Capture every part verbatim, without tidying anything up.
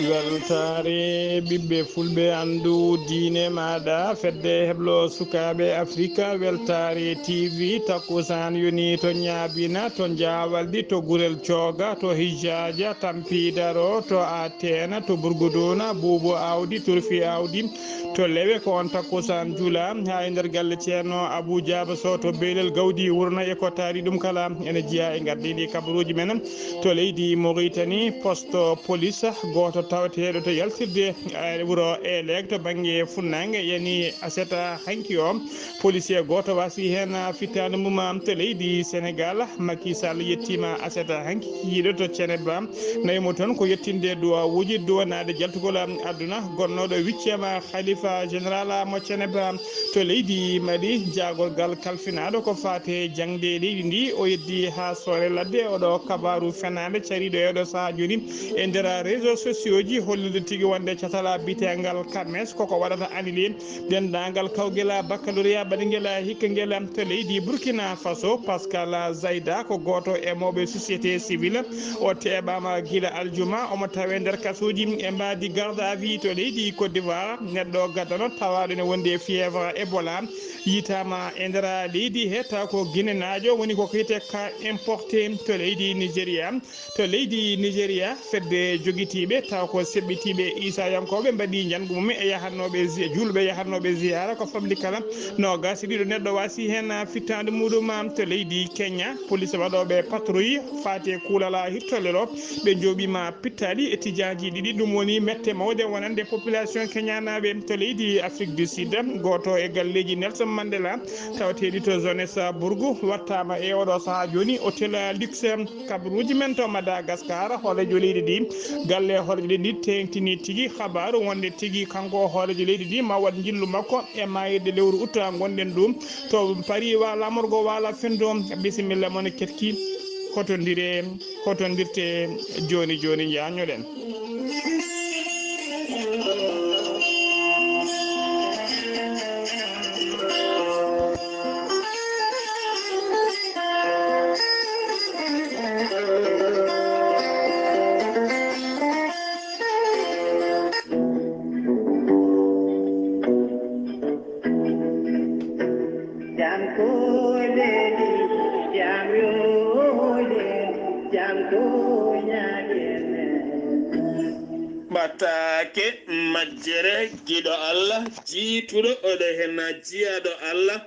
Weltaare ɓiɓɓe fulɓe, anndu diine maaɗa, fedde heblo sukaaɓe Afrika, Weltaare T V, takkusaan yoni to Ñaabina, to Jaawaldi, to Gurel Cooga, to Hijjaaja, Tampi Daro, to Ateena, to Burguduuna, Buubu Aawdi, Turfi Aawdi, to Lewe, ko on takkusaan jula haa e nder galle Ceerno Abuu Jaaba Sow to Beelel Gawdi wurna e ko taari ɗum kala. Ene jeyaa e ngardiiɗi kabaruuji men to leydi Moritani, poste police gooto tawateeɗo to yaltirde, eh, wuro Elek to bannge funnaange yani aseta hanki o. Policier gooto wasi heen fittaandu mum to leydi Senegal. Macky Sall yettiima aseta hanki kikiiɗo to Ceneba. Nayi mo toon ko yettinde duwawuuji duwanaade jaltugol aduna. Gonnooɗo huitième Khalifa général mo Ceneba to leydi Mali, jaagorgal kalfinaaɗo ko faate jaŋde leydi ndi. O yeddi haa Soore Ladde. Oɗo kabaaru fenaande cariiɗo e oɗo sahaa jooni e nder réseaux sociaux ji, hollirde tigi wonde catal biyeteengal CAMES koko waɗata annulé denndaangal kawgel baccalauréat baɗingel hikka ngel to leydi Burkina Faso. Pascal Zayda ko gooto e mawɓe société civile. O teɓaama gila aljuma, omo tawe nder kasuuji e mbaadi garde à vue to leydi Côte d'Ivoire. Neɗɗo gadano tawaaɗo ne wondi e fièvre Ebola yitaama e nder leydi he, taw ko ginenaajo, woni ko kite cas importé to leydi Nigeria. To leydi Nigeria, fedde jogitiiɓe taw ko seɓɓitiiɓe Iisayankooɓe mbaɗi njanngu mum e yahannooɓe zi-, juulɓe yahannooɓe ziyaara ko famɗi kala noogaas e ɗiɗo neɗɗo wasi heen fittaandu muɗum. To leydi Kenya, police waɗooɓe patrouille faati e kuulal hirtolle ɗo, ɓe njooɓiima pittaali e tijaaji ɗiɗi. Ɗum woni mette mawɗe wonande population kenyanaaɓe. To leydi Afrique du Sud, gooto e galleeji Nelson Mandela tawateeɗi to Johannesburg wattaama e oɗo sahaa jooni, Hotel Luxe. Kabaruuji men to Madagascar, hooreejo leydi ndi, galle hooreejo leydi ndi teeŋtini tigi kabaaru wonde tigi kanko hooreejo leydi ndi ma waɗ njillu makko e maayirɗe lewru ut ngonɗen ɗum to Paris, wa lamorgo waala fenndo. Bisimilla mon ketki, hotondire, hotondirte jooni jooni, njaanyoɗen. Jam ko leydi, jam yo leydi, jam ko ñaaɗi men. Ɓataake majjere giɗo Allah, jiituɗo oɗo hen jiyaaɗo Allah,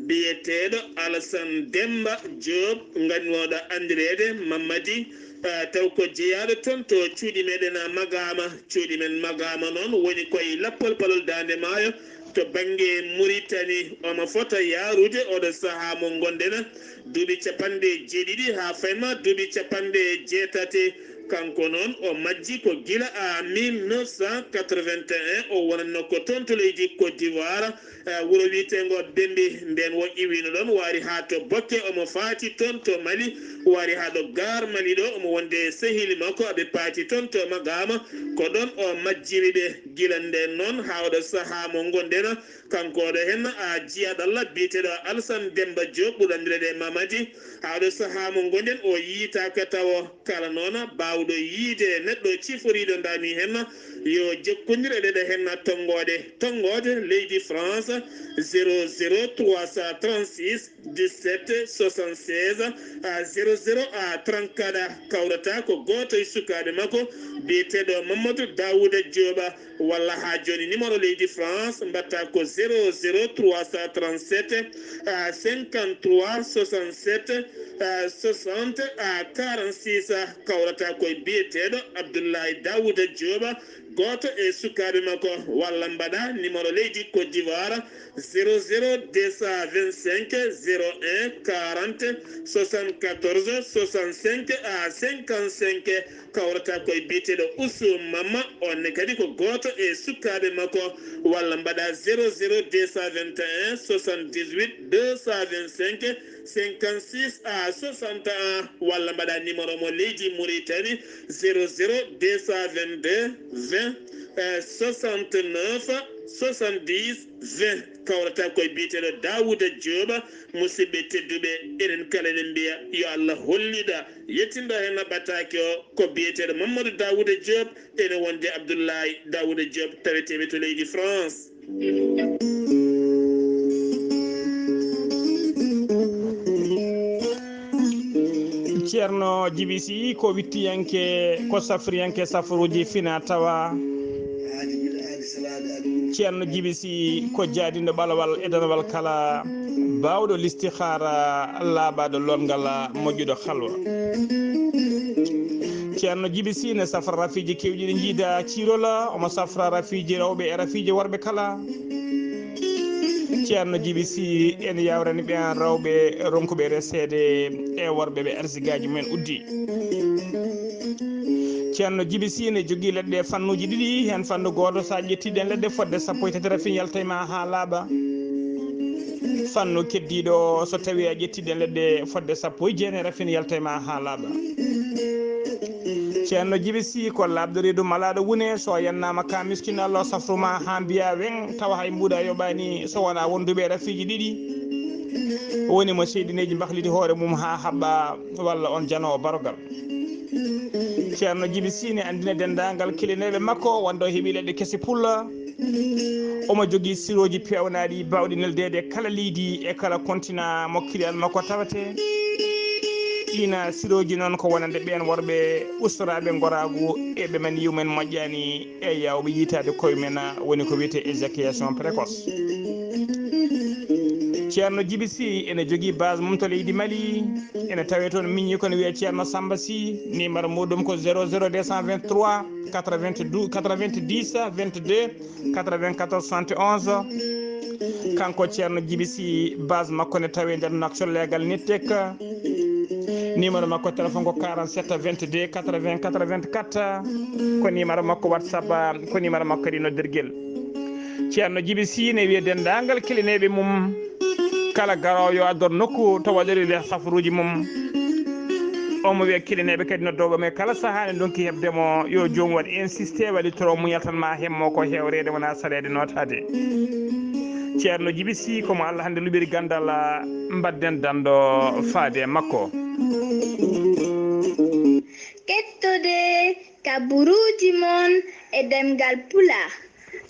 biyeteeɗo Alasan Demba Joob, ganooɗo anndireede Mamadi, ah, taw ko jeyaaɗo toon to cuuɗi meɗen Magaama. Cuuɗi men Magaama noon woni koye lappol palol Daande Maayo to bannge Muritani. Omo fota yaarude oɗo sahaa mo ngonɗen duuɓi capanɗe jeeɗiɗi haa fayma duuɓi capanɗe jeetati. Kanko noon o majji ko gila a mille neuf cent quatre-vingt-un, o wonatno ko toon to leydi Côte d'Ivoire, eh, wuro wiyeteengo Bembi. Ndeen o iwiino ɗoon, waari haa to Bokke, omo faati toon to Mali, waari haa ɗo Gaar Mali ɗo, omo wonde e sehili makko, aɓe paati toon to Magaama, ko ɗoon o majjiri ɓe. Gila ndeen noon, haa oɗo sahaa mo ngonɗen, kanko oɗo heen, a, jiyaaɗo Allah biyeteeɗo Alasan Demba Joob, ɓurɗo anndireede e Mamadi, haa oɗo sahaa mo ngonɗen, o yiytaaka tawo. Kala noon, baawɗo yiyde neɗɗo ciforiiɗo ndaa nii heen, yo jokkondir e ɗeɗo heen tonngooɗe. Tonngooɗe leydi France, zéro zéro trois cent trente-six, dix-sept soixante-seize, a, zéro zéro, a, trente-quatre. Kawrata ko gooto e sukaaɓe makko biyeteeɗo Mamadou Daouda Diop, walla haa jooni numéro leydi France mbaɗta ko zéro zéro trois cent trente-sept, a, cinquante-trois soixante-sept, a, soixante, a, quarante-six. Kawrata ko e biyeteeɗo Abdoulaye Daouda Diop, gooto e sukaaɓe makko, walla mbaɗa numéro leydi Côte d'Ivoire, zéro zéro deux cent vingt-cinq zéro un quarante soixante-quatorze soixante-cinq à cinquante-cinq. Kawrata ko e biyeteeɗo Ousou Mama, on ne kadi ko gooto e sukaaɓe makko, walla mbaɗa zéro zéro deux cent vingt et un soixante-dix-huit deux cent vingt-cinq cinquante-six à soixante et un, walla mbaɗa numéro mo leydi Mauritanie, zéro zéro deux cent vingt-deux vingt Eh, soixante-neuf, soixante-dix, vingt. Kawrata koye biyeteeɗo Daouda Diop. Musidɓe tedduɓe, enen kala enen mbiya yo Allah holliɗa. Yettinɗo heen no ɓattaake o ko biyeteeɗo Mamadou Daouda Diop, ene wonde Abdoulaye Daouda Diop, taweteeɓe to leydi France. Ceerno Jibi Sy ko wittiyanke, ko safriyanke safaruuji fina tawa. Ceerno Jibi Sy ko jaadinɗo ɓalawal e danawal kala, baawɗo listihaara, laaɓaaɗo loomngal, moƴƴuɗo halwa. Ceerno Jibi Sy ne safra rafiiji keewɗi ɗi njiida ciirola, omo safra rafiiji rewɓe e rafiiji worɓe kala. Ceerno Jibi Sy ene yawrani ɓeen rewɓe ronkuɓe reseede e worɓe ɓe arsigaaji mumen uddi. Ceerno Jibi Sy ne jogii leɗɗe fannuuji ɗiɗi, heen fannu gooto, so a ƴettii ɗeen leɗɗe fodde sappo e tati, rafin yalta e ma haa laaɓa. Fannu keddiiɗo, so tawii a ƴettii ɗeen leɗɗe fodde sappo e jeenayi, rafin yalta e ma haa laaɓa. Ceerno Jibi Sy ko laaɓɗo reedu malaaɗo wune, so a yennaama ka miskiino, Allah o safru ma haa mbiyaa weŋ, tawa hay mbuuɗu a yoɓaani, so wonaa wonduɓe e rafiiji ɗiɗi. Woni mo seyɗineeji mbahliti hoore mum haa haɓɓa, walla on janoowo barogal. Ceerno Jibi Sy ne anndina denndaangal kilineeɓe makko wonde o heɓii leɗɗe kese pulla. Omo jogii sirooji peewnaaɗi baawɗi neldeede e kala leydi e kala kontinaa mo kiliyaan makko tawetee. Ɗiina sirooji noon ko wonande ɓeen worɓe ustoraaɓe ngoraagu e ɓe maniyu men moƴƴaani e yaawɓe yiytaade koye men, woni ko wiyetee éjaculation précoce. Ceerno Jibi Sy ene jogii base mum to leydi Mali, ene tawee toon miñi ko ne wiyee Ceerno Samba Sy, numéro muuɗum ko zéro zéro deux cent vingt-trois quatre-vingt-douze, quatre-vingt-dix, vingt-deux, quatre-vingt-quatorze, soixante et onze. Kanko Ceerno Jibi Sy, base makko ne tawee nder Nouakchott, leegal Nittek. Numéro makko téléphone ko quarante-sept vingt-deux quatre-vingts quatre-vingt-quatre. Ko numéro makko WhatsApp, ko numéro makko kadi noddirgel. Ceerno Jibi Sy ne wiya denndaangal kilineeɓe mum, kala garoowo yo addor nokku to waɗori nde safaruuji mum. Omo wiya kilineeɓe kadi noddooɓe mo e kala sahaa ne ndonki heɓde mo, yo joom waɗ insisté, waɗitoro muñal tan ma hemmo ko hewreede wonaa saɗeede nootaade. Ceerno Jibi Sy ko mo Allah hannde luɓiri ganndal, mbadden danndo faade e makko. Kettode kaburuuji mon e ɗemngal Pulaar,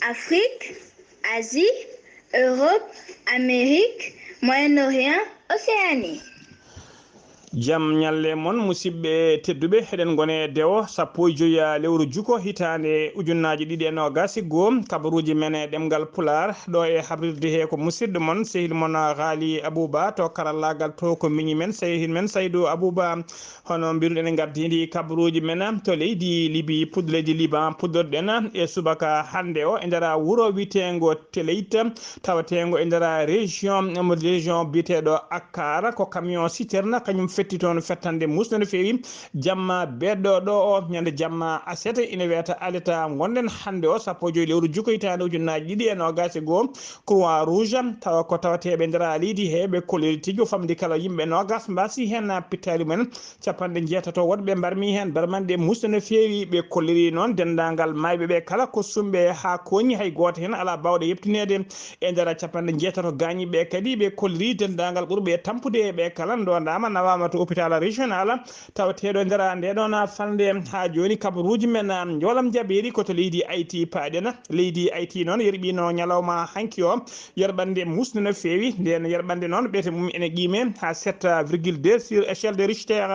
Afrik, Asie, Europe, Amérique, Moyen-Orient, Océanie. Jam ñalle mon, musidɓe tedduɓe, eɗen ngone e dewo sappo e joyi lewru juko hitaande ujunnaaji ɗiɗi e noogaas e goo, kabaruuji men e ɗemngal Pulaar, ɗo e habrirde he ko musidɗo mon, sehil mon Haali Abuuba, to karallaagal to ko miñi men, sehil men Saydu Abuuba. Hono mbiruɗen, en ngardiindi kabaruuji men to leydi Libi, puɗɗo leydi Liban, puɗɗorɗen e subaka hannde o e nder wuro wiyeteengo Teleyt, taweteengo e nder région, mo région biyeteeɗo Akkara. Ko camion citerne kañum fetti toon fettande musde no feewi jamma beeɗo ɗo o, ñande jamma aset, ina wiyata aleta. Ngonɗen hannde o sappo e joyi lewru juko hitaande ujunnaaji ɗiɗi e noogaas e goo, Croix Rouge, tawa ko tawateeɓe nder leydi he, ɓe kolliri tigi, o famdi kala yimɓe noogaas mbaasi heen pittaali mumen. Capanɗe jeetato woɗɓe mbarmi heen, barmanɗe musde no feewi. Ɓe kolliri noon denndaangal maayɓe ɓe kala ko sumɓe haa kooñi, hay gooto heen alaa baawɗo yeɓtineede. E nder capanɗe jeetato gaañiiɓe kadi, ɓe kolliri denndaangal ɓurɓe tampude ɓe kala, ndondaama, nawaama to hôpital régional tawateeɗo nder nde ɗoon falnde. Haa jooni kabaruuji men, njoolam jaɓeeri ko to leydi Ayti paaɗen. Leydi Ayti noon yerɓiino ñalawma hanki o, yerɓannde musde no feewi. Ndeen yerɓannde noon, ɓeete mum ene qiime haa sept virgule deux sur échelle de Richter.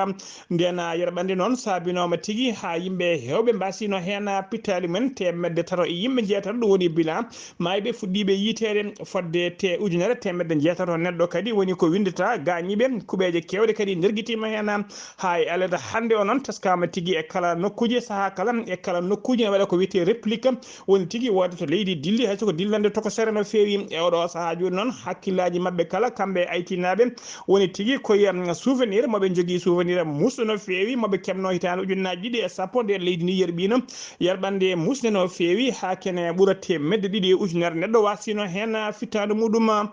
Ndeen yerɓannde noon saabinooma tigi haa yimɓe heewɓe mbaasino heen pittaali mumen, teemedde tato e yimɓe njeetato, ɗum woni bilan maayɓe fuɗɗiiɓe yiyteede fodde te ujunere teemedde njeetato neɗɗo kadi woni ko winndata gaañiiɓe. Kuɓeeje keewɗe kadi ndergitiima heen. Haa e alede hannde o noon, teskaama tigi e kala nokkuuje, sahaa kala, e kala nokkuuje, ne waɗa ko wiyetee réplique. Woni tigi wooda to leydi dilli, hay so ko dillande tokosere no feewi. E oɗo sahaa jooni noon, hakkillaaji maɓɓe kala, kamɓe e aytinaaɓe, woni tigi ko, em, souvenir, mo ɓe njogii souvenir musɗo no feewi, mo ɓe keɓno hitaande ujunnaaji ɗiɗi e sappo, nder leydi ndi yerɓiino yerɓannde musde no feewi, haa kene ɓura teemedde ɗiɗi e ujunere neɗɗo wasino heen fittaandu muɗum.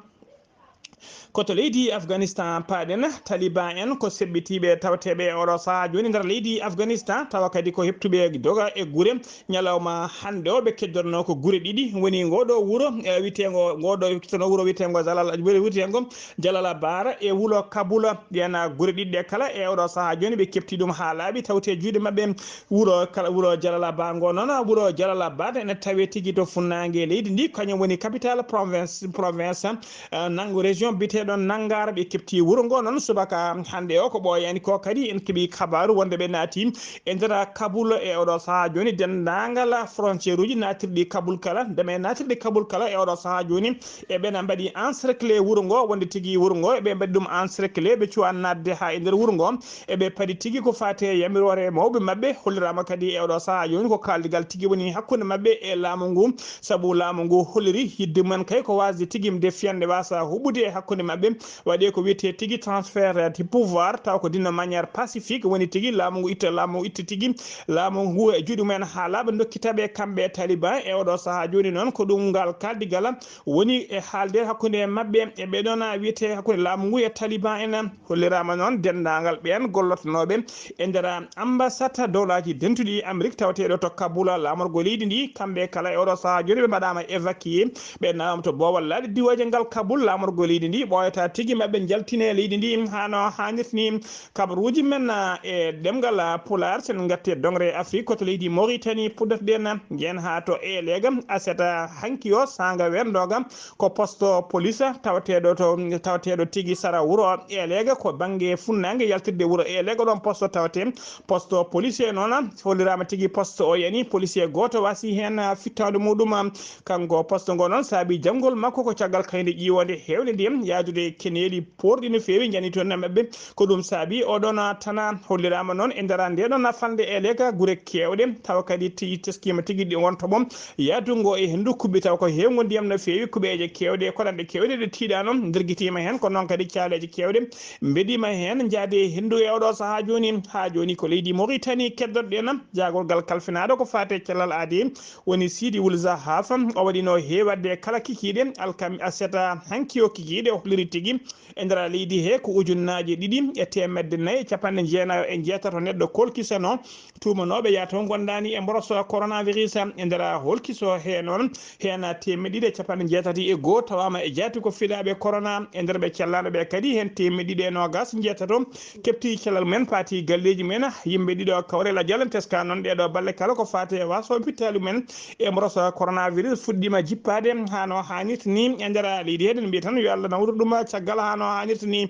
Ko to leydi Afghanistan paaɗen, Taliban en ko seɓɓitiiɓe tawateeɓe e oɗo sahaa jooni nder leydi Afghanistan, tawa kadi ko heɓtuɓe doga e gure. Ñalawma hannde o, ɓe keddorno ko gure ɗiɗi, woni ngoɗo wuro, e, witeengo, ngoɗo witeengo wuro witeengo Jalal, wuro witeengo Jalalabad e wulo Kabul. Ɗen gure ɗiɗi ɗe kala e oɗo sahaa jooni ɓe keɓti ɗum haa laaɓi, tawte juuɗe maɓɓe. Wuro kala, wuro Jalalabad ngo noon, wuro Jalalabad ene tawe tigi to funnaange leydi ndi, kañum woni capital province, province, eh, nanngu région biyeteeɗo Nangar. Ɓe keɓti wuro ngo noon subaka hannde o, ko ɓooyaani ko kadi en keɓi kabaaru wonde ɓe naati e nder Kabul e oɗo sahaa jooni. Denndaangal frontière uji naatirɗi Kabul kala, ndeme naatirɗi Kabul kala e oɗo sahaa jooni, e ɓena mbaɗi encerclé wuro ngo, wonde tigi wuro ngo eɓe mbaɗi ɗum encerclé, ɓe cuwa naatde haa e nder wuro ngo. Eɓe padi tigi ko faati e yamiroore mawɓe maɓɓe. Holliraama kadi e oɗo sahaa jooni ko kaaldigal tigi woni hakkunde maɓɓe e laamu ngu, sabu laamu ngu holliri yidde mum kay ko waasde tigi mde fiyande waasa huɓɓude e hakkunde maɓɓe. Waɗi ko wiyetee tigi transfert de pouvoir, taw ko d'une manière pacifique, woni tigi laamu ngu itta, laamu ngu itta tigi laamu ngu e juuɗe mumen haa laaɓa, ndokkita ɓe kamɓe e Taliban. E oɗo sahaa jooni noon ko ɗum ngal kaaldigal woni e haalde hakkunde maɓɓe e ɓe ɗon wiyetee hakkunde laamu ngu e Taliban en. Holliraama noon denndaangal ɓeen gollotonooɓe e nder ambassade dowlaaji dentuɗi Amérique tawateeɗo to Kabul, laamorgo leydi ndi, kamɓe kala e oɗo sahaa jooni ɓe mbaɗaama évacué. Ɓe nawama to boowal laaɗe diwooje ngal Kabul, laamorgo leydi ndi, ɓooyata tigi maɓɓe njaltine leydi ndi haa no haanirta ni. Kabaruuji men, ah, e ɗemngal, ah, Pulaar, sen ngatti e doŋre Afrik, ko to leydi Mauritanie puɗɗotoɗen, njen haa to Elega, aset, ah, hanki o, saanga wendooga, ko poste police tawateeɗo to, tawateeɗo tigi sara wuro Elega, ko bannge funnaange yaltirde wuro Elega, ɗon poste tawete. Poste policier noon, holliraama tigi poste o yani, policier gooto wasi heen, ah, fittaandu muɗum. Kanko poste ngo noon saabi janngol makko ko caggal kayndi ƴiiwoonde heewnde ndiyam yaadude e keneeli poorɗi no feewi, njani toon e maɓɓe. Ko ɗum saabi oɗon tana holliraama noon e nder nde ɗon falnde Elega gure keewɗe, tawa kadi ti-, teskiima tigi ɗi won toɓo yahdungo e henndu kuɓɓi, tawa ko heewngo ndiyam no feewi, kuɓeeje keewɗe, koɗanɗe keewɗe ɗe tiiɗaano ndirgitiima heen, ko noon kadi caaleeje keewɗe mbeɗiima heen, njaade e henndu e oɗo sahaa jooni. Haa jooni ko leydi Mauritanie keddorɗen, jaagorgal kalfinaaɗo ko faati e cellal aadi, woni Sidi Wul Zahaf. O waɗino heewatde kala kikiiɗe alkami aset hanki o, kikiiɗe o holliri tigi e nder leydi he ko ujunnaaje ɗiɗi e teemedde nayi e capanɗe jeenayo e jeetato neɗɗo kolkisano, tuumanooɓe yaato ngondaani e mboroso coronavirus. E nder holkiso he noon, heen teemedde ɗiɗi e capanɗe jeetati e goo tawaama e jaati ko fiɗaaɓe corona. E nder ɓe cellaaɗo ɓe kadi, heen teemedde ɗiɗi e noogas njeetato keɓti cellal mumen, paati galleeji mumen. Yimɓe ɗiɗo kawre lajal teska noon ɗeeɗo balle kala ko faati e waso hôpital mumen e mboroso coronavirus fuɗɗiima jippaade haa no haanirta ni e nder leydi he. Eɗen mbiya tan yo Allah nawru ɗum caggal haa no haanirta ni.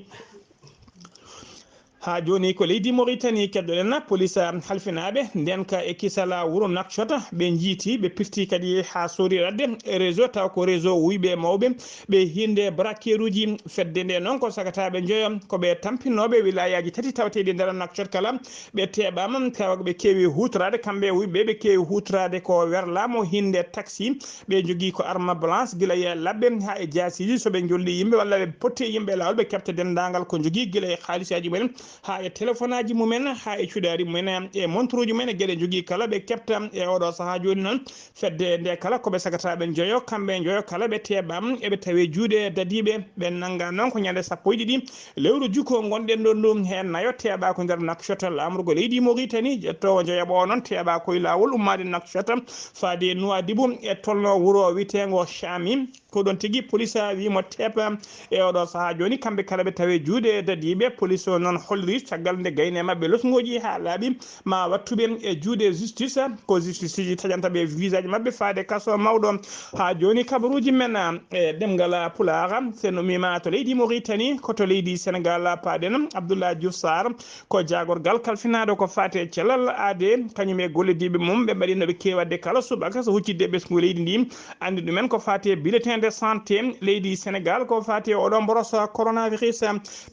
Haa jooni ko leydi Mauritanie keddoɗen, police halfinaaɓe ndenka e kisala wuro Nouakchott, ɓe njiiti, ɓe pirti kadi haa soodi ladde e réseau, taw ko réseau wuyɓe mawɓe, ɓe hiinde braqueruji. Fedde nde noon ko sagataaɓe njoyo, ko ɓe tampinooɓe wilayaaji tati tawateeɗi nder Nouakchott kala, ɓe teeɓaama, tawa ɓe keewi huutoraade, kamɓe wuyɓe ɓe keewi huutoraade ko werlaama hiinde taxi, ɓe njogii ko arme blanche gila e labbe haa e jaasiiji, so ɓe njolli yimɓe walla ɓe potti e yimɓe e laawol, ɓe keɓta denndaangal ko njogii gila e haalisaaji mumen haa e telefonaaji mumen haa e cuɗaari mumen e montroji mumen e geɗe njogii kala ɓe keɓta. E oɗo sahaa jooni noon fedde nde kala ko ɓe sagataaɓe njoyo, kamɓe njoyo kala ɓe teeɓaama, eɓe tawe juuɗe dadiiɓe. Ɓe nannga noon ko ñande sappo e ɗiɗi lewru juko ngonɗen ɗon ɗum heen nayo teeɓa ko nder Nouakchott, laamorgo leydi Mauritanie. Ƴettoowo njoyaɓo o noon teeɓa koye laawol ummaade Nouakchott faade Nouadhibou e tolno wuro wiyeteengo Chami. Ko ɗon tigi police wimo teepa e oɗo sahaa jooni, kamɓe kala ɓe tawe juuɗe dadiiɓe. Police o noon holliri caggal nde gayne maɓɓe losngooji haa laaɓi ma wattuɓe e juuɗe justice, ko justice ji taƴanta ɓe visage maɓɓe faade kaso mawɗo. Haa jooni kabaruuji men e ɗemngal Pulaar, sen ummima to leydi Mauritanie, ko to leydi Sénégal paaɗen. Abdoulaye Diouf Sarr ko jaagorgal kalfinaaɗo ko faati e cellal aade, kañum e gollidiiɓe mum, ɓe mbaɗi no ɓe keewi waɗde kala subaka so huccidde ɓesngu leydi ndi. Anndi ɗumen ko faati e bulletin de santé leydi Sénégal, ko faati e oɗo mboroso coronavirus.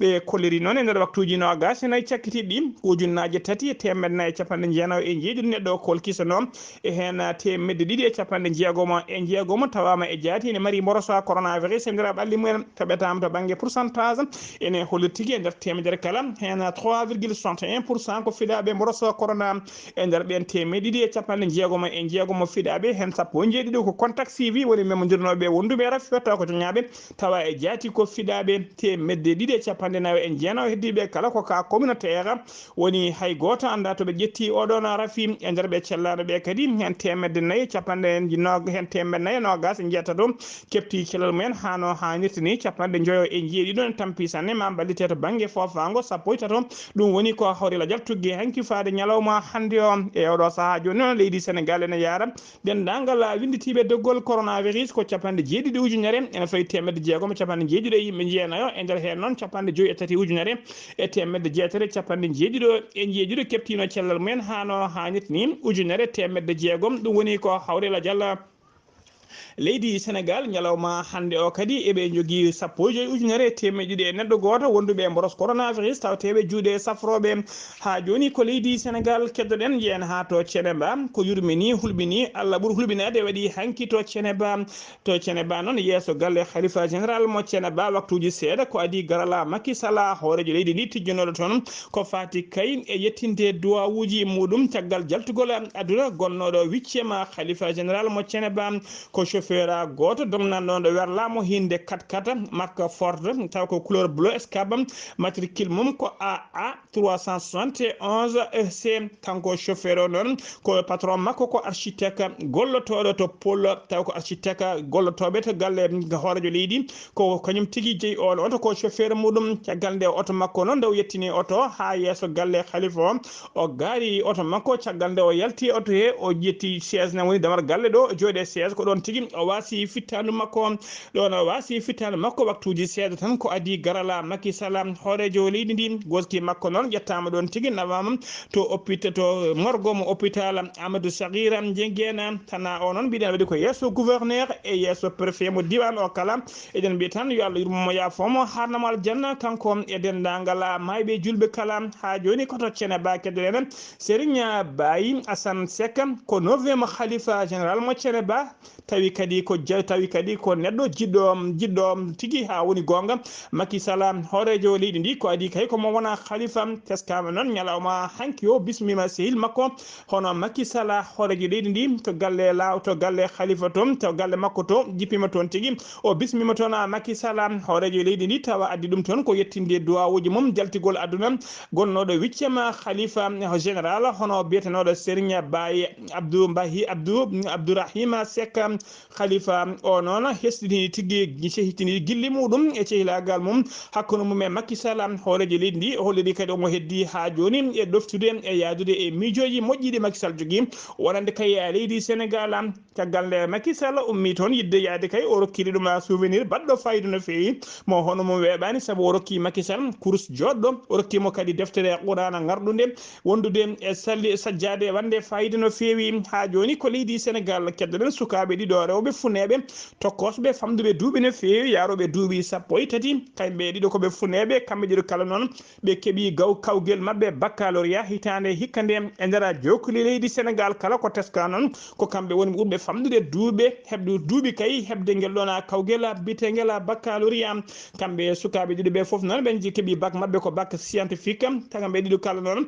Ɓe kolliri noon e nder waktuuji no Gasi nayi cakkitiiɗi ɗi, ko ujunnaaje tati e teemedde nayi e capanɗe jeenayi e njeeɗiɗi neɗɗo o kolkisanoo, e heen teemedde ɗiɗi e capanɗe jeegomo e jeegomo tawaama e jaati ene mari mborosoo coronavirus e nder ɓalli mumen. Toɓetaama to bannge pourcentage, ene holli tigi e nder teemedere kala, heen trois virgule soixante et un pour cent ko fiɗaaɓe mborosoo corona. E nder ɓeen teemedde ɗiɗi e capanɗe jeegomo e jeegomo fiɗaaɓe, heen sappo e jeeɗiɗo ko contact suivi, woni memondirnooɓe wonduɓe e rafi, tawa ko coñaaɓe, tawa e jaati ko fiɗaaɓe teemedde ɗiɗi e capanɗe nayi e jeenayi. Heddiiɓe kala ko cas communautaire, woni hay gooto anndaa to ɓe ƴetti oɗoon rafi. E nder ɓe cellaano ɓe kadi, heen teemedde nayi e capanɗe no-, heen teemedde nayi e noogaas e njeetato keɓti cellal mumen hano haanirta ni, capanɗe njoyo e jeeɗiɗo ne tampi sanne ma mballite to bannge foofaango sappo e tato. Ɗum woni ko hawri lajal tuggi hanki faade ñalawma hannde o. E oɗo sahaa jooni noon, leydi Senegal ene yaara denndaangal winnditiiɓe doggol coronavirus ko capanɗe jeeɗiɗi ujunere, ene fawi teemedde jeegom e capanɗe jeeɗiɗo e yimɓe jeenayo. E nder heen noon, capanɗe joyi e tati ujunere e teemedde jeetati e capanɗe jeeɗiɗo e jeeɗiɗo keɓtiino cellal mumen hano haanirta ni, ujunere teemedde jeegom. Ɗum woni ko hawri lajal leydi Senegal ñalawma hannde o kadi. Eɓe njogii sappo e joyi ujunere e teemedde ɗiɗi e neɗɗo gooto wonduɓe e mboros coronavirus tawteeɓe juuɗe safrooɓe. Haa jooni ko leydi Senegal keddoɗen, njehen haa to Ceneba, ko yurmini, hulɓini, Allah ɓuri hulɓinaade waɗi hanki to Ceneba. To Ceneba noon, yeeso galle Khalifa Général mo Ceneba, waktuuji seeɗa ko adii garala Macky Sall, hooreejo leydi ndi tijjanooɗo toon ko faati kay e yettinde duwawuuji muɗum caggal jaltugol aduna gonnooɗo huitième Khalifa Général mo Ceneba. Ko chauffeur gooto donnanɗo werlaama hinde quatre-quatre marque Ford, taw ko couleur bleu escape, matricule mum ko A A trois cent soixante et onze F C. Kanko chauffeur o noon, ko patron makko ko architecte gollotooɗo to Pôle, taw ko architecte gollotooɓe to galle hooreejo leydi, ko kañum tigi jeyi oon oto, ko chauffeur muɗum. Caggal nde oto makko noon, nde o yettini oto haa yeeso galle Khalifa o, o gaari oto makko. Caggal nde o yalti oto he, o ƴetti chaise, ne woni damar galle ɗo o jooɗi e chaise, ko ɗoon tigi o waasi fittaandu makko. Ɗoon o waasi fittaandu makko, waktuuji seeɗa tan ko adii garala Macky Sall, hooreejo leydi ndi. Goski makko noon ƴettaama ɗoon tigi, nawaama to hôpital, to morgue mo hôpital Amadou Sakhir Ndiéguène. Tana o noon, mbiɗen waɗi ko yeeso gouverneur e yeeso préfet mo diiwaan o kala. Eɗen mbiya tan yo Allah yurmo mo, yaafoo mo, haarna mo aljanna, kanko e denndaangal maayɓe juulɓe kala. Haa jooni ko to Ceneba keddoɗen Serigne Baye Assane Seck, ko neuvième Khalifa Général mo Ceneba. Tawi kadi ko ja-, tawi kadi ko neɗɗo jiɗɗo, jiɗɗo tigi haa woni goonga Macky Sall, hooreejo leydi ndi. Ko adii kay ko mo wona Khalifa. Teskaama noon ñalawma hanki o, bismiima sehil makko, hono Macky Sall, hooreejo leydi ndi, to galle law-, to galle Khalifa toon, to galle makko to, jippiima toon tigi. O bismiima toon a Macky Sall, hooreejo leydi ndi, tawa addi ɗum toon ko yettinde duwawuuji mum, jaltigol aduna, gonnooɗo huitième Khalifa Général, hono biyetenooɗo Serigne Baye Abdou Mbahi, Abdou, Abdourahima Seck, Khalifa o noon hesɗitini tigi, sehitini gilli muɗum e cehilaagal mum hakkunde mum e Macky Sall, hooreejo leydi ndi. O holliri kadi omo heddi haa jooni e ɗoftude e yahdude e miijooji moƴƴi ɗi Macky Sall jogii, wonande kay e leydi Senegal. Caggal nde Macky Sall ummii toon yiɗde yahde kay, o rokkiri ɗum souvenir baɗɗo faayiida no feewi, mo hono mum weeɓaani, sabu o rokki Macky Sall kurus jooɗɗo, o rokki mo kadi deftere Quraana ngarɗunde, wondude e salli-, sajjaade wonde faayiida no feewi. Haa jooni ko leydi Senegal keddoɗen sukaaɓe ɗiɗo rewɓe funeeɓe, tokkosɓe, famɗuɓe duuɓi no feewi, yaarooɓe duuɓi sappo e tati. Kamɓe ɗiɗo ko ɓe funeeɓe, kamɓe ɗiɗo kala noon ɓe keɓi gaw-, kawgel maɓɓe baccalauréat hitaande hikka nde e nder jokkuli leydi Senegal kala. Ko teska noon, ko kamɓe woni ɓurɓe famɗude duuɓe, heɓde duuɓi kay heɓde ngel ɗoon kawgel biyeteengel baccalauréat. Kamɓe sukaaɓe ɗiɗo ɓe fof noon, ɓe keɓi bac maɓɓe ko bac scientifique. Taga ɓe ɗiɗo kala noon,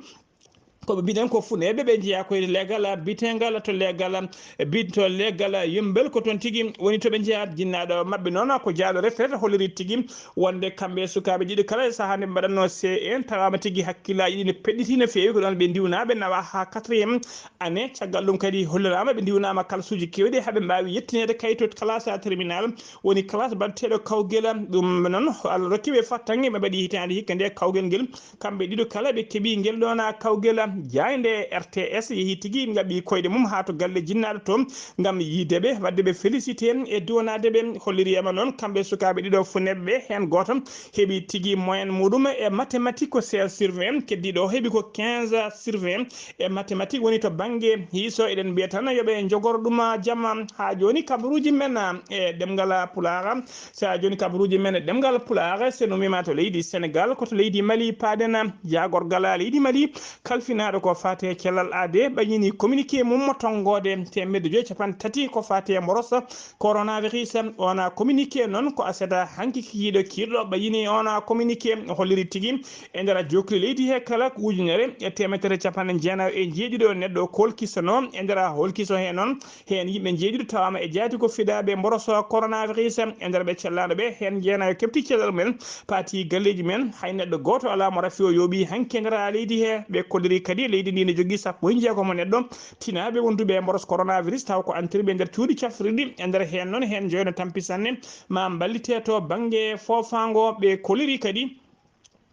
ko ɓe mbiɗen ko funeeɓe, ɓe njeyaa koye leegal biyeteegal to leegal, bi-, to leegal Yummbel, ko toon tigi woni to ɓe njeyaa. Jinnaaɗo maɓɓe noon ko jaaɗo retraite, holliri tigi wonde kamɓe sukaaɓe ɗiɗo kala e sahaa nde ɓe mbaɗatnoo C E en, tawaama tigi hakkillaaji ɗi ne peɗɗiti no feewi, ko ɗoon ɓe ndiwnaa, ɓe nawaa haa quatrième année. Caggal ɗum kadi holliraama, ɓe ndiwnaama kalsuuji keewɗi haa ɓe mbaawi yettineede kayto classe terminal, woni classe baɗteeɗo kawgel. Ɗum noon, Allah rokki ɓe fattange, ɓe mbaɗi hitaande hikka nde kawgel ngel. Kamɓe ɗiɗo kala ɓe keɓi ngel ɗoon kawgel. Jaaynde R T S yehi tigi ngaɓi koyɗe mum haa to galle jinnaaɗo to ngam yiide ɓe, waɗde ɓe félicité e duwanaade ɓe. Holliriima noon kamɓe sukaaɓe ɗiɗo funneeɓe ɓe, heen gooto heɓi tigi moyenne muɗum e mathématique ko seize sur vingt, keddiiɗo o heɓi ko quinze sur vingt e mathématique. Woni to bannge hiiso, eɗen mbiya tan yo ɓe njogor ɗum jamma. Haa jooni kabaruuji men e ɗemngal Pulaar. So a jooni kabaruuji men e ɗemngal Pulaar, so no mima to leydi Senegal, ko to leydi Mali paaɗen. Jaagorgal leydi Mali kalfinaaɗo ko faati e cellal aadee ɓayyini communiqué mum mo tonngoode teemedde joyi capanɗe tati ko faati e mboros coronavirus. Oon communiqué noon ko aset hanki kikiiɗo kiirɗo ɓayyini oon communiqué, holliri tigi e nder jokkere leydi he kala ko ujunere e teemedere capanɗe jeenayo e jeeɗiɗo neɗɗo kolkisanoo. E nder holkiso he noon, heen yimɓe jeeɗiɗo tawaama e jaati ko fidaaɓe mboros coronavirus. E nder ɓe cellaaɗo ɓe, heen jeenayo keɓti cellal men, paati galleeji men, hay neɗɗo gooto alaa mo rafi o yooɓi hanki e nder leydi he. Ɓe kolliri kadi leydi ndi ne jogii sappo e jeegom neɗɗo tinaaɓe wonduɓe e mboros coronavirus, taw ko antirɓe e nder cuuɗi cafrirɗi. E nder heen noon, heen joyno tampi sanne, ma mballite to bannge foofaango. Ɓe kolliri kadi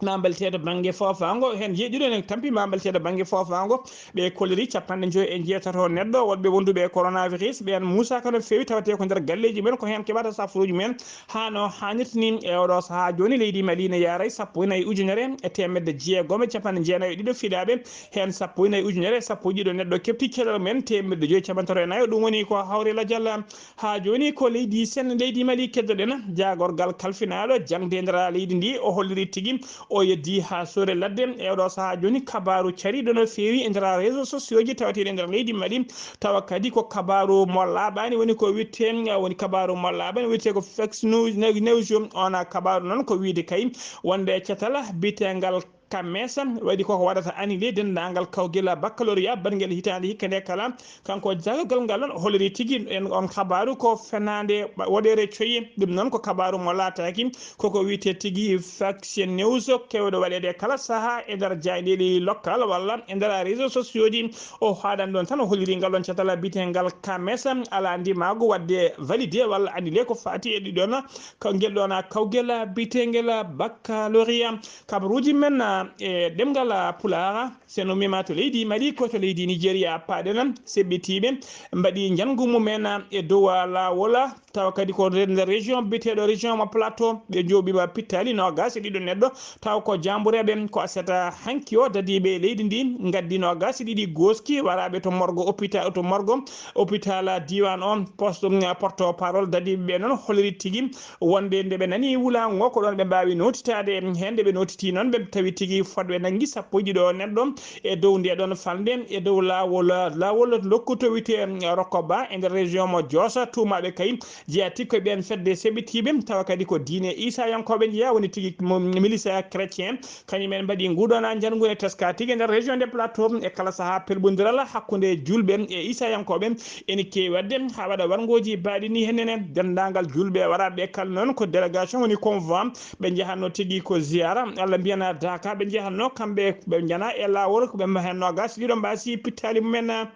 ma mballite to bannge foofaango, heen jeeɗiɗo ne tampi ma mballite to bannge foofaango. Ɓe kolliri capanɗe joyi e jeetato neɗɗo wonɓe wonduɓe e coronavirus. Ɓeen muusaaka no feewi, tawatee ko nder galleeji men, ko heen keɓata safaruuji men haa no haanirta ni. E oɗo sahaa jooni, leydi Mali ne yaaray sappo e nayi ujunere e teemedde jeegom e capanɗe jeenayi e ɗiɗo fiɗaaɓe, heen sappo e nayi ujunere e sappo e ɗiɗo neɗɗo keɓti cellal men, teemedde joyi capanɗe tati e nayo. Ɗum woni ko hawri lajal. Haa jooni ko leydi Sen, leydi Mali keddoɗen. Jaagorgal kalfinaaɗo jaŋde e nder leydi ndi, o holliri tigi o yeddi haa sore ladde. E oɗo sahaa jooni, kabaaru cariiɗo no feewi e nder réseaux sociaux ji tawateeɗi e nder leydi Mali, tawa kadi ko kabaaru mo laaɓaani, woni ko witte, woni kabaaru mo laaɓaani, witte ko fake news, news. Oon kabaaru noon ko wiide kay wonde catal biyetengal Kamesa waɗi koko waɗata annulé denndaangal kawgel baccalauréat baɗngel hitaande hikka nde kala. Kanko jaagorgal ngal noon holliri tigi en on kabaaru ko fenaande, ɓa-, woɗeere coyi. Ɗum noon ko kabaaru mo laataaki, koko wiyetee tigi fake news, keewɗo waɗeede kala sahaa e nder jaayndeeji local walla e nder réseaux sociaux ji. O haaɗan ɗoon tan, o holliri ngal ɗoon catal biyetengal Kamesa, alaa ndimaagu waɗde validé walla annulé ko faati e ɗi ɗoon, ko ngel ɗoon kawgel biyeteengel baccalauréat. Kabaruuji men e ɗemngal Pulaar, so no mima to leydi Mali, ko to leydi Nigeria paaɗen. Seɓɓitiiɓe mbaɗi njanngu mumen e dow laawol, tawa kadi ko nder région biyeteeɗo région mo Plateau. Ɓe njooɓiima pittaali noogaas e ɗiɗo neɗɗo, tawa ko jaambureeɓe. Ko aset hanki o, dadiiɓe leydi ndi ngaddi noogaas e ɗiɗi gooski, waraaɓe to morgo hôpital, to morgo hôpital diiwaan o. Poste, porte-parole dadiiɓe ɓe noon holliri tigi wonde nde ɓe nani wulaango ko ɗoon ɓe mbaawi nootitaade. Heen nde ɓe nootitii noon, ɓe tawi tigi fotɓe nanngi sappo e ɗiɗo neɗɗo e dow nde ɗoon falnde, e dow laawol, laawol lokkuto wiyetee Rokoba e nder région mo Diossa. Tuumaaɓe kay jeyaa tigi ko ɓeen fedde seɓɓitiiɓe, tawa kadi ko diine Iisayankooɓe njeyaa, woni tigi mo-, milice chrétien. Kañum en mbaɗi nguɗon njanngu ne teskaa tigi e nder région de Plateau. E kala sahaa, pelɓondiral hakkunde juulɓe e Iisayankooɓe ene keewi waɗde haa waɗa warngooji baaɗi ni. Heen ne, denndaangal juulɓe waraaɓe kala noon ko délégation, woni convoi, ɓe njahatnoo tigi ko ziyaara, walla mbiyanaa daaka, ɓe njahatnoo kamɓe, ɓe njana e laawol, ko ɓe heen noogaas e ɗiɗo mbaasi pittaali mumen.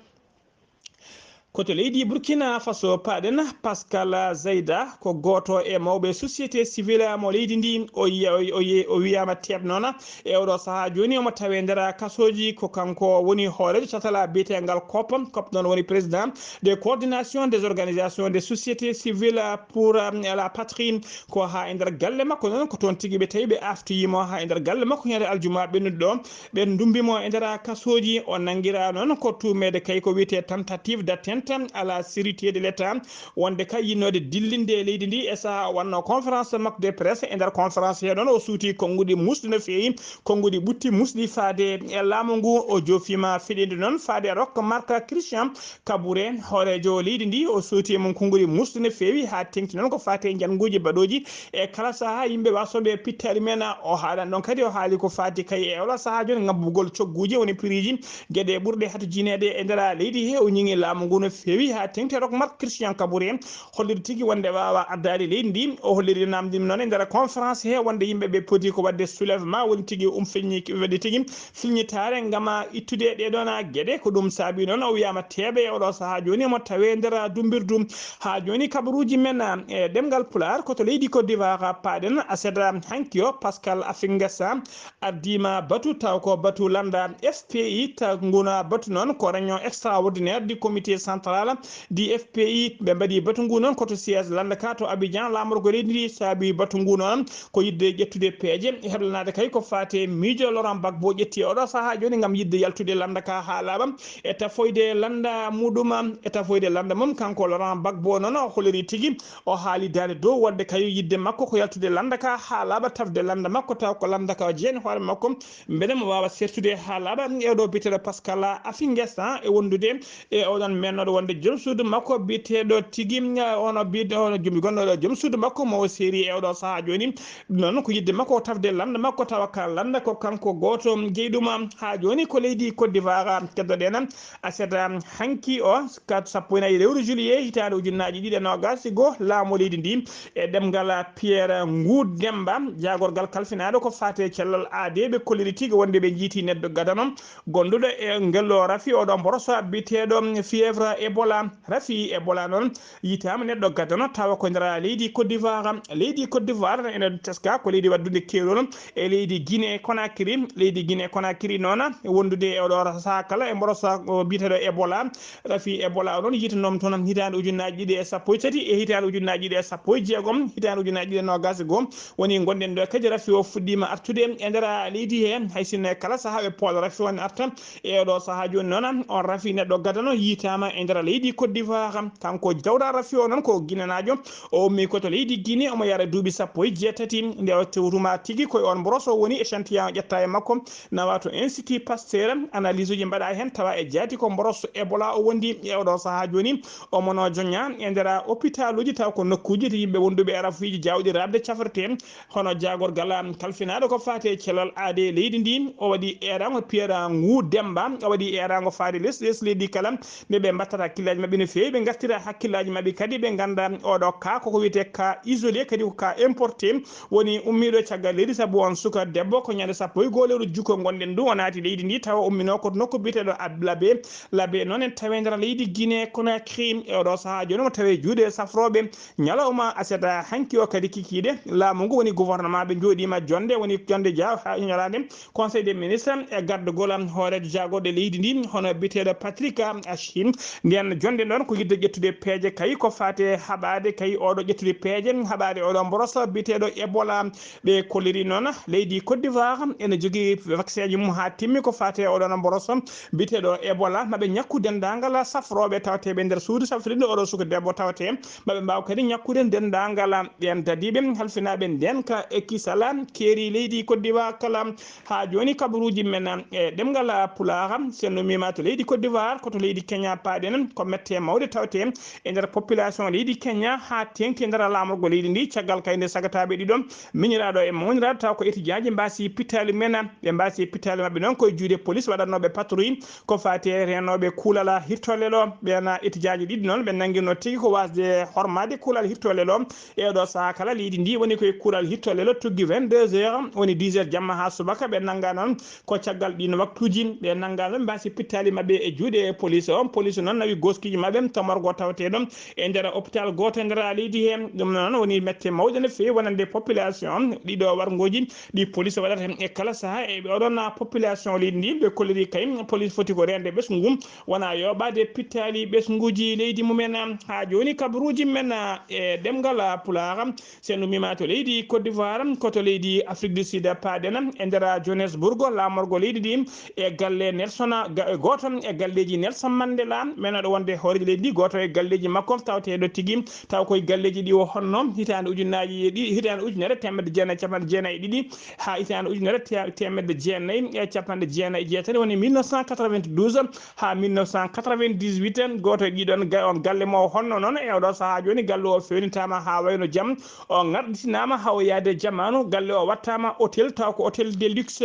Ko to leydi Burkina Faso paaɗen. Pascal Zayda ko gooto e mawɓe société civile mo leydi ndi. O yiya-, o, o, o wiyaama teeɓnoona e oɗo sahaa jooni, omo tawee nder kasooji. Ko kanko woni hooreejo catal biyetengal COP. COP noon woni président de coordination des organisations de société civile pour, euh, la patrie. Ko haa e nder galle makko noon, ko toon tigi ɓe tawi ɓe aaftoyii mo haa e nder galle makko ñande aljuma ɓennuɗo ɗo. Ɓe ndumbi mo e nder kasooji. O nanngiraa noon ko tuumeede kay ko wiyetee tentative d'atteinte à la sécurité de l'État, wonde kay yiɗnoode dillinde leydi ndi e sahaa o waɗnoo conférence makko de presse. E nder conférence he noon, o suuti konnguɗi musɗi no feewi, konnguɗi ɓutti musɗi faade e laamu ngu. O joofiima fiɗinde noon faade Roch Marc Christian Kaboré, hooreejo leydi ndi. O suuti e mum konnguɗi musɗi no feewi, haa teeŋti noon ko faati e njannguuji baɗooji e kala sahaa yimɓe waasooɓe pittaali men. O haalan ɗoon kadi, o haali ko faati kay e ola sahaa jooni ngabbugol cogguuji, woni piriiji, geɗe ɓurɗe hatujineede e nder leydi he. O ñiŋi laamu ngu no feewi haa teŋti. Rock Marc Christian Kabore holliri tigi wonde waawa addaade leydi ndi. O holliri namdi noon e nder conférence he wonde yimɓe ɓe poti ko waɗde soulèvement, woni tigi um feññi waɗde tigi filñitaare ngam ittude ɗee ɗoon geɗe. Ko ɗum saabi noon o wiyaama teeɓe e oɗo sahaa jooni mo tawe nder dumbirdu. Haa jooni kabaruuji men e ɗemngal Pulaar ko to leydi Côte d'Ivoire paaɗen. Aset hanki o Pascal Afingessa ardiima batu taw ko batu lannda F P I, ta nguna batu noon ko réunion extraordinaire du comité central du F P I. Ɓe mbaɗi batu ngu noon ko to siège lannda ka to Abidjan. Laamorgo leydi ndi saabi batu ngu noon ko yiɗde ƴettude peeje, heblanaade kay ko faati miijo Laurent Gbagbo ƴetti oɗo sahaa jooni ngam yiɗde yaltude lannda ka haa laaɓa e tafoyde lannda muɗum, e tafoyde lannda mum. Kanko Laurent Gbagbo noon o holliri tigi, o haali daande dow wonde kay yiɗde makko ko yaltude lannda ka haa laaɓa, tafde lannda makko taw ko lannda ka o jeeni hoore makko, mbele mo waawa sertude haa laaɓa. E ɗo biyeteeɗo Pascal Afingessa e wondude e oɗon mennooɗo wonde joom suudu makko biyeteeɗo tigi, ono biyeteeɗo joom gonɗo joom suudu makko mo o seeri e oɗo sahaa jooni. Ɗum noon ko yiɗde makko o tafde lannda makko tawa ka lannda ko kanko gooto jeyɗuma. Haa jooni ko leydi Côte d'Ivoire keddoɗen. Aset hanki o ka sappo e nayi lewru juillet hitaande ujunnaaji ɗiɗi e noogaas e goo, laamu leydi ndi e ɗemngal Pierre Ngou Demba, jaagorgal kalfinaaɗo ko faati e cellal aadee, ɓe kolliri tigi wonde ɓe njiiti neɗɗo gadano gonduɗo e ngello rafi oɗo mboroso biyeteeɗo fièvre Ebola. Rafi Ebola noon yitaama neɗɗo gadano tawa ko nder leydi Côte d'Ivoire. Leydi Côte d'Ivoire ene teska ko leydi waɗdude keerol e leydi Guinée Conakry. Leydi Guinée Conakry noon wondude e oɗo sahaa kala e mboroso biyeteeɗo Ebola. Rafi Ebola o noon yitanoom toon hitaande ujunnaaji ɗiɗi e sappo e tati e hitaande ujunnaaji ɗiɗi e sappo e jeegom, hitaande ujunnaaji ɗiɗi e noogaas e goo. Woni ngonɗen ɗo kadi rafi o fuɗɗiima artude e nder leydi he, hay sinno e kala sahaa ɓe poola rafi o ne arta. E oɗo sahaa jooni noon on rafi neɗɗo gadano yitaama e nder leydi Côte d'Ivoire. Kanko jawɗa rafi o noon ko ginenaajo, o ummi ko to leydi Guinée, omo yara duuɓi sappo e jeetati. Nde o tewtuma tigi koye on mboroso woni échantillon ƴetta e makko, nawa to Institut Pasteur, analyse uji mbaɗa heen tawa e jaati ko mboroso Ebola o wondi. E oɗo sahaa jooni omo no joña e nder hôpital uji taw ko nokkuuji to yimɓe wonduɓe e rafiiji jawɗi raɓde cafrete. Hono jaagorgal kalfinaaɗo ko faati e cellal aadee leydi ndi, o waɗi eeraango Pierre Ngou Demba, o waɗi eeraango faade les les leydi kala nde ɓe mbattata hakkillaaji maɓɓe no feewi, ɓe ngartira hakkillaaji maɓɓe kadi ɓe ngannda oɗo ka koko wiyetee ka isolé, kadi ko ka importé woni ummiiɗo caggal leydi, sabu on suka debbo ko ñande sappo e goo lewru jukko ngonɗen ndu, o naati leydi ndi tawa umminoo ko nokku biyeteeɗo Ab-, Labe. Labe noon en tawi nder leydi Guinée Conakry. E oɗo sahaa jooni mo tawi juuɗe safrooɓe ñalawma aset hanki o kadi kikiiɗe laamu ngu woni gouvernement ɓe njooɗiima jonde, woni jonde ja-, ha ñalaande Conseil des ministres e gardagol hooreejo jaagorɗe leydi ndi hono biyeteeɗo Patrick Achim. Nden jonde noon ko yiɗde ƴettude peeje kay ko faati e haɓaade kay oɗo ƴettude peeje haɓaade oɗo mboroso biyeteeɗo Ebola. Ɓe kolliri noon leydi Côte d'Ivoire ene jogii vaccin ji mum haa timmi ko faati e oɗo mboroso biyeteeɗo Ebola. Maɓe ñakku denndaangal safrooɓe tawteeɓe nder suudu safrirde oɗo suka debbo tawte. Maɓe mbaaw kadi ñakkude denndaangal ɓeen dadiiɓe halfinaaɓe ndeen ka e kisala keeri leydi Côte d'Ivoire kala. Haa jooni kabaruuji men e ɗemngal Pulaar, so en ummiima to leydi Côte d'Ivoire, ko to leydi Kenya paaɗen, ko mette mawɗe tawte e nder population leydi Kenya haa teeŋti e nder laamorgo leydi ndi, caggal kay nde sagataaɓe ɗiɗo miñiraaɗo e mawniraaɗo taw ko etijaaji mbaasi pittaali men, ɓe mbaasi pittaali maɓɓe noon koye juuɗe police waɗatnooɓe patrouille ko faati e reenooɓe kuulal hirtolle ɗo. Ɓeen etijaaji ɗiɗi noon ɓe nanngirno tigi ko waasde hormaade kuulal hirtolle ɗo. E oɗo sahaa kala leydi ndi woni koye kuulal hittolle lo tuggi vingt-deux heures, woni dix heures jamma haa subaka. Ɓe nannga noon ko caggal ɗiin waktuuji. Ɓe nannga noon mbaasi pittaali maɓɓe e juuɗe police o. Police noon nawi goskiiji maɓɓe to morgo tawateeɗo e nder hôpital gooto e nder leydi he. Ɗum noon woni mette mawɗe no feewi wonande population ɗiɗo warngooji ɗi police waɗata e kala sahaa e ɓe oɗon population leydi ndi. Ɓe kolliri kay police foti ko reende ɓesngu wona yooɓaade pittaali ɓesnguuji leydi mumen. Haa jooni kabaruuji men e ɗemngal Pulaar, so en ummiima to leydi Côte d'Ivoire, ko to leydi Afrique du Sud paaɗen, e nder Johannesburg, laamorgo leydi ndi e galle Nelson, ga-, gooto e galleeji Nelson Mandela, men aɗo wonde hooreejo leydi ndi, gooto e galleeji makko, tawateeɗo tigi, taw koye galleeji ɗi o honno, hitaande ujunnaaji ɗi-, hitaande ujunere teemedde jeenayi e capanɗe jeenayi e ɗiɗi, haa hitaande ujunere te-, teemedde jeenayi e capanɗe jeenayi e jeetati, woni mille neuf cent quatre-vingt-douze, haa mille neuf cent quatre-vingt-dix-huit, gooto e ɗiɗon ga-, on galle mo o honno noon, e oɗo sahaa jooni, galle o feewnitaama haa wayno jam, o ŋarɗitinaama haa o yaade jamaanu, galle o wattaama hôtel, taw ko hôtel de luxe,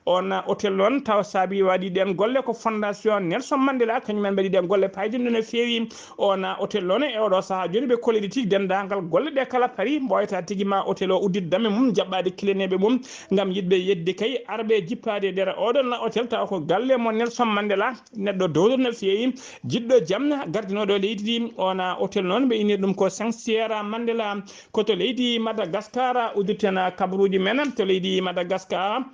on hôtel noon, taw saabi waɗi ɗeen golle ko Fondation Nelson Mandela, kañum en mbaɗi ɗeen golle Paydinɗo no feewi. On hotel noon e oɗo sahaa jooni ɓe kollidi tigi denndaangal golle ɗe kala paari mboyata tigi ma hotel o uddit dame mum jaɓɓaade kileneeɓe mum ngam yiɗɓe yedde kay arɓe jippaade e nder oɗon hotel tawa ko galle mo Nelson Mandela, neɗɗo dowɗo no feewi, jiɗɗo jam, gardinooɗo leydi ndi. On hotel noon ɓe innir ɗum ko Saint Sierra Mandela. Ko to leydi Madagascar uddirten kabaruuji men to leydi Madagascar.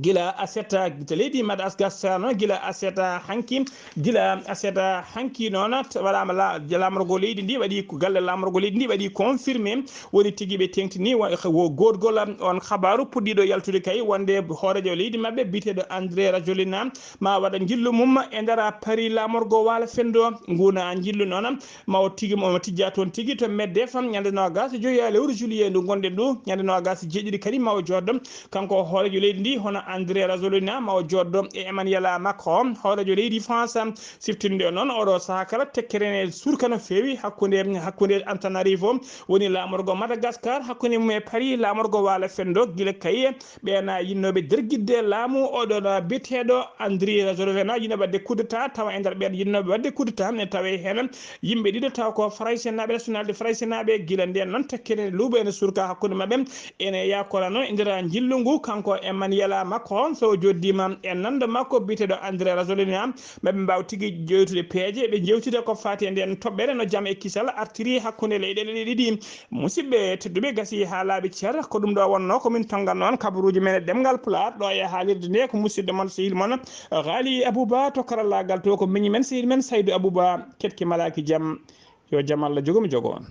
Gila aset to leydi Madagascar noon, gila aset hanki, gila aset hanki noon waɗaama la- laamorgo leydi ndi waɗi ko galle laamorgo leydi ndi waɗi confirmé. Woni tigi ɓe teŋtini wo- wo gootgol on habaru puɗɗiiɗo yaltude kay wonde hooreejo leydi maɓɓe biyeteeɗo André Rajoelina ma waɗa njillu mum e nder Paris laamorgo waalo fenndo. Nguna njillu noon ma o tigi mo tijja toon tigi to Medef ñande noogas e joyi lewru juillet ndu ngonɗen ndu, ñande noogas e jeeɗiɗi kadi ma o jooɗo kanko hooreejo leydi ndi hono André Rajoelina ma o jooɗo e Emmanuel Macron hooreejo leydi France. Siftinɗo noon oɗo sahaa kala tekkere ne surka no feewi hakkunde hakkunde Antananarivo woni laamorgo Madagascar, hakkunde mum e Paris laamorgo waalo fenndo. Gila kay ɓeen yinnooɓe dergidde laamu oɗon biyeteeɗo André Rajoelina yinnooɓe waɗde coup d'état, tawa e nder ɓeen yinnooɓe waɗde coup d'état ne tawe heen yimɓe ɗiɗo taw ko Faraysenaaɓe, nationalité Faraysenaaɓe. Gila ndeen noon tekkere luuɓe ene surka hakkunde maɓɓe. Ene yaakora noon e nder njillu ngu kanko Emmanuel Macron so o jooɗdiima e nanndo makko biyeteeɗo André Rajoelina maɓe mbaaw tigi jeytude peeje ɓe njewtida ko faati e ndeen toɓɓere no jam e kisal artiri hakkunde leyɗeele ɗe ɗiɗi. Musidɓe tedduɓe, gasi haa laaɓi cer, ko ɗum ɗo wonno ko min tonnganno on kabaruuji men e ɗemngal Pulaar ɗo e haalirde nde ko musidɗo mon sehil mon Ghali Abouba, to karallaagal to ko miñi men sehil men Saydou Abouba. Ketki malaaki jam, yo jam Allah jogo mi jogo on.